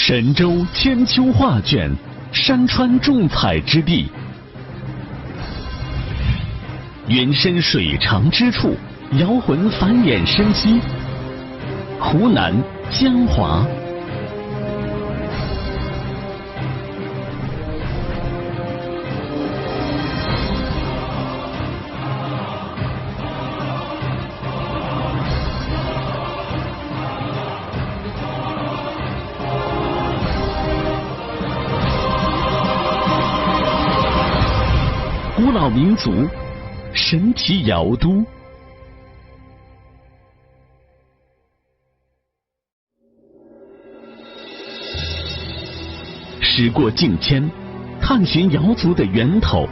神州千秋画卷，山川重彩之地。云深水长之处， 摇魂繁衍生息。湖南江华。 古老民族，神奇瑶都。 时过境迁，探寻瑶族的源头。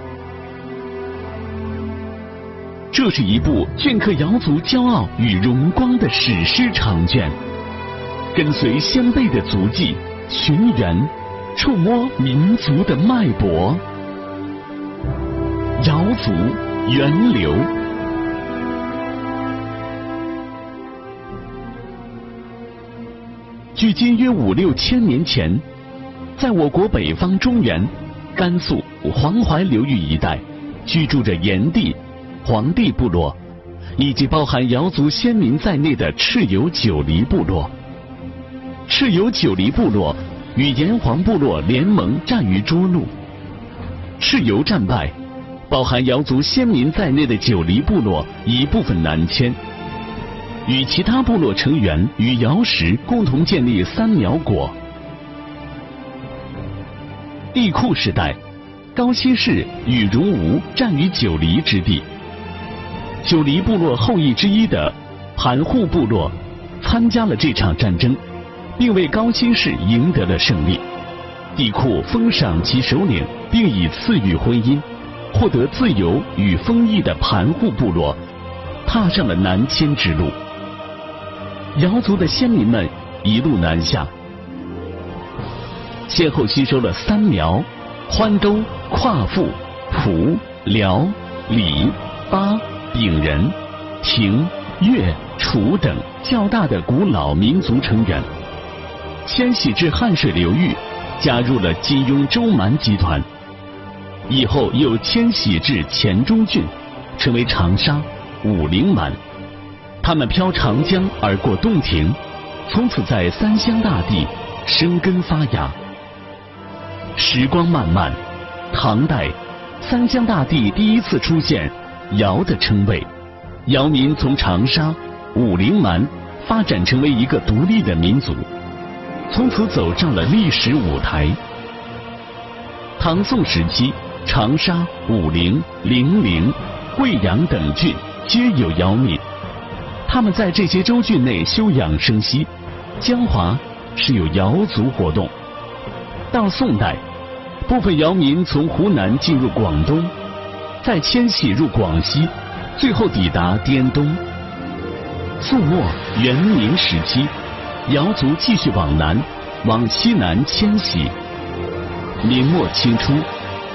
这是一部镌刻瑶族骄傲与荣光的史诗长卷，跟随先辈的足迹，寻源，触摸民族的脉搏。瑶族源流。 距今约五六千年前，在我国北方中原、甘肃、黄淮流域一带，居住着炎帝、黄帝部落，以及包含瑶族先民在内的蚩尤九黎部落。蚩尤九黎部落与炎黄部落联盟，战于涿鹿。 蚩尤战败，包含瑶族先民在内的九黎部落一部分南迁，与其他部落成员与瑶石共同建立三苗国。帝喾时代，高辛氏与戎吾战于九黎之地，九黎部落后裔之一的盘户部落参加了这场战争，并为高辛氏赢得了胜利。帝喾封赏其首领，并以赐予婚姻，获得自由与封邑的盘户部落踏上了南迁之路。瑶族的先民们一路南下，先后吸收了三苗、欢兜、夸父、蒲、 辽、李、巴、丙人、廷、越、楚等较大的古老民族成员，迁徙至汉水流域，加入了金庸州蛮集团。以后又迁徙至黔中郡，成为长沙、武陵蛮。他们飘长江而过洞庭，从此在三湘大地生根发芽。 时光漫漫，唐代，三湘大地第一次出现瑶的称谓。瑶民从长沙、武陵蛮发展成为一个独立的民族，从此走上了历史舞台。唐宋时期，长沙、武陵、零陵、贵阳等郡皆有瑶民，他们在这些州郡内休养生息。江华是有瑶族活动。 到宋代，部分瑶民从湖南进入广东，再迁徙入广西，最后抵达滇东。宋末元明时期，瑶族继续往南，往西南迁徙。明末清初，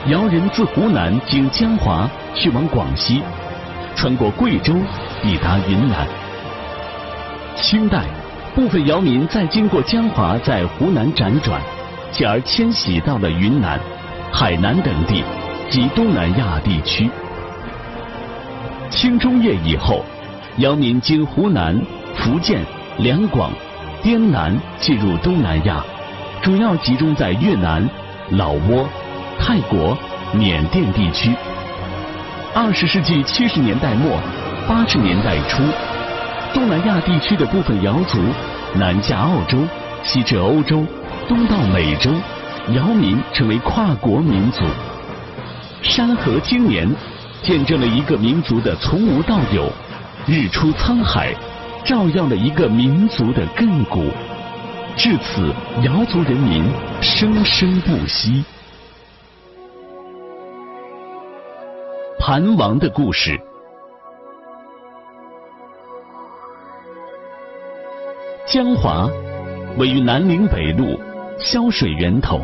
瑶人自湖南经江华去往广西，穿过贵州，抵达云南。清代， 部分瑶民再经过江华，在湖南辗转，继而迁徙到了云南、海南等地及东南亚地区。清中叶以后，瑶民经湖南、福建、两广、滇南进入东南亚，主要集中在越南、 老挝、泰国、缅甸地区。二十世纪七十年代末、八十年代初，东南亚地区的部分瑶族南下澳洲，西至欧洲，东到美洲，瑶民成为跨国民族。山河经年，见证了一个民族的从无到有，日出沧海，照耀了一个民族的亘古。至此，瑶族人民生生不息。 盘王的故事。江华位于南岭北麓，潇水源头，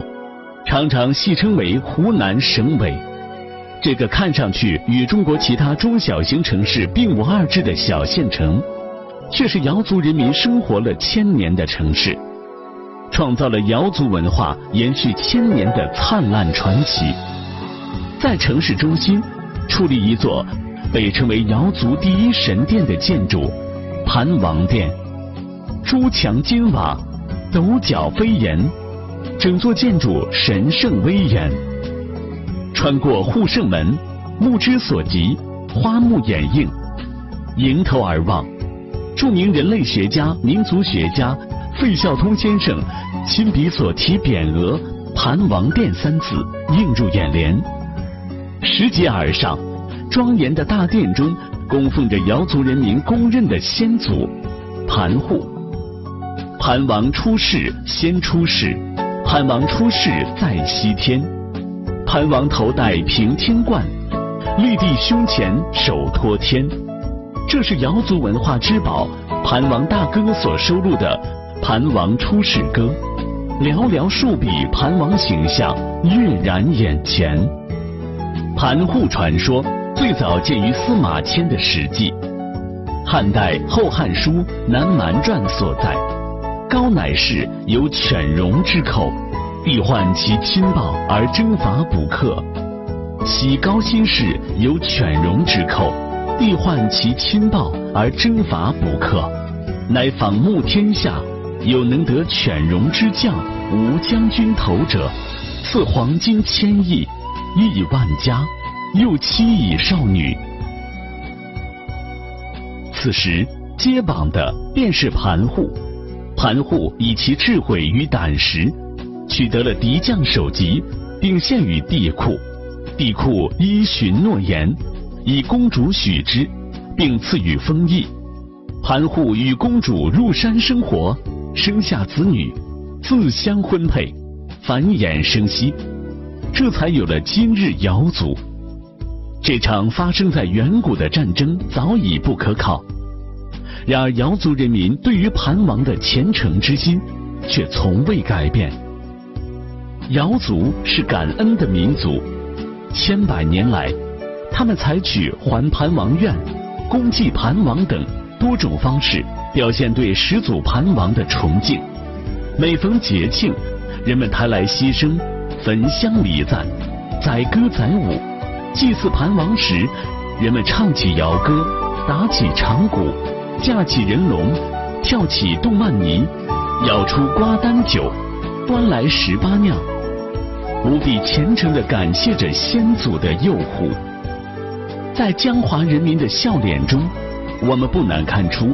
常常戏称为湖南省委。这个看上去与中国其他中小型城市并无二致的小县城，却是瑶族人民生活了千年的城市。创造了瑶族文化延续千年的灿烂传奇。在城市中心，矗立一座被称为瑶族第一神殿的建筑——盘王殿。朱墙金瓦，斗角飞檐，整座建筑神圣威严。穿过护圣门，目之所及，花木掩映，迎头而望， 著名人类学家、民族学家费孝通先生亲笔所题匾额“盘王殿”三字映入眼帘。石碣耳上，庄严的大殿中供奉着瑶族人民公认的先祖——盘户。盘王出世先出世，盘王出世在西天。盘王头戴平天冠，立地胸前手托天。 这是瑶族文化之宝盘王大歌所收录的《盘王出世歌》，寥寥数笔盘王形象跃然眼前。盘户传说最早见于司马迁的《史记》，汉代《后汉书·南蛮传》所载：“高乃氏，有犬戎之寇，帝患其亲暴而征伐捕克。” 其高辛氏有犬戎之寇，帝患其亲暴而征伐捕克，乃访慕天下，有能得犬戎之将、无将军头者，赐黄金千亿，邑万家，又妻以少女。此时接榜的便是盘户。盘户以其智慧与胆识，取得了敌将首级，并献与帝喾。 帝喾依循诺言，以公主许之，并赐予封邑。盘户与公主入山生活，生下子女，自相婚配，繁衍生息，这才有了今日瑶族。这场发生在远古的战争早已不可考，然而瑶族人民对于盘王的虔诚之心却从未改变。 瑶族是感恩的民族，千百年来，他们采取还盘王愿、公祭盘王等多种方式，表现对始祖盘王的崇敬。每逢节庆，人们抬来牺牲，焚香礼赞，载歌载舞。祭祀盘王时，人们唱起瑶歌，打起长鼓，架起人龙，跳起动漫泥， 舀出瓜丹酒，端来十八酿，无比虔诚地感谢着先祖的佑护。在江华人民的笑脸中，我们不难看出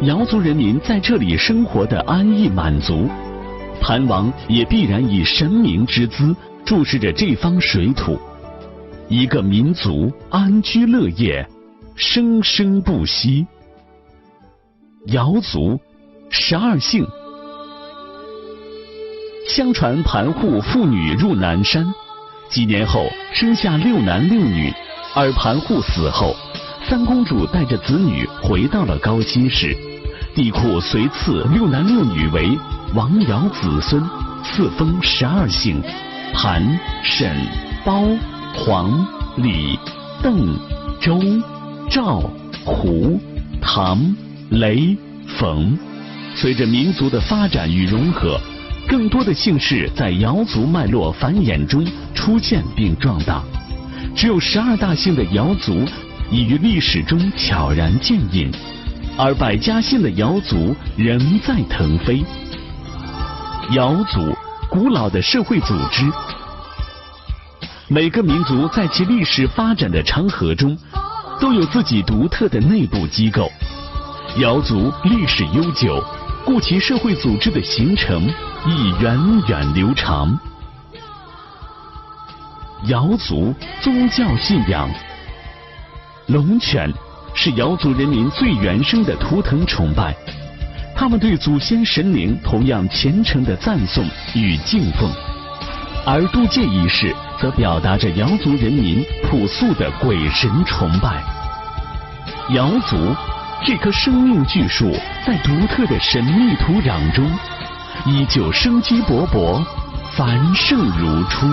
瑶族人民在这里生活的安逸满足。盘王也必然以神明之姿注视着这方水土，一个民族安居乐业，生生不息。 瑶族，十二姓。相传盘户父女入南山，几年后生下六男六女，而盘户死后，三公主带着子女回到了高辛氏。帝喾随赐六男六女为王瑶子孙，赐封十二姓：盘、沈、包、黄、李、 邓、周、赵、胡、唐、雷、冯。随着民族的发展与融合，更多的姓氏在瑶族脉络繁衍中出现并壮大。只有十二大姓的瑶族已于历史中悄然渐隐，而百家姓的瑶族仍在腾飞。瑶族，古老的社会组织， 每个民族在其历史发展的长河中，都有自己独特的内部机构。瑶族历史悠久，故其社会组织的形成亦源远流长。瑶族宗教信仰， 龙犬是瑶族人民最原生的图腾崇拜，他们对祖先神灵同样虔诚的赞颂与敬奉，而渡界仪式则表达着瑶族人民朴素的鬼神崇拜。瑶族这棵生命巨树在独特的神秘土壤中，依旧生机勃勃，繁盛如初。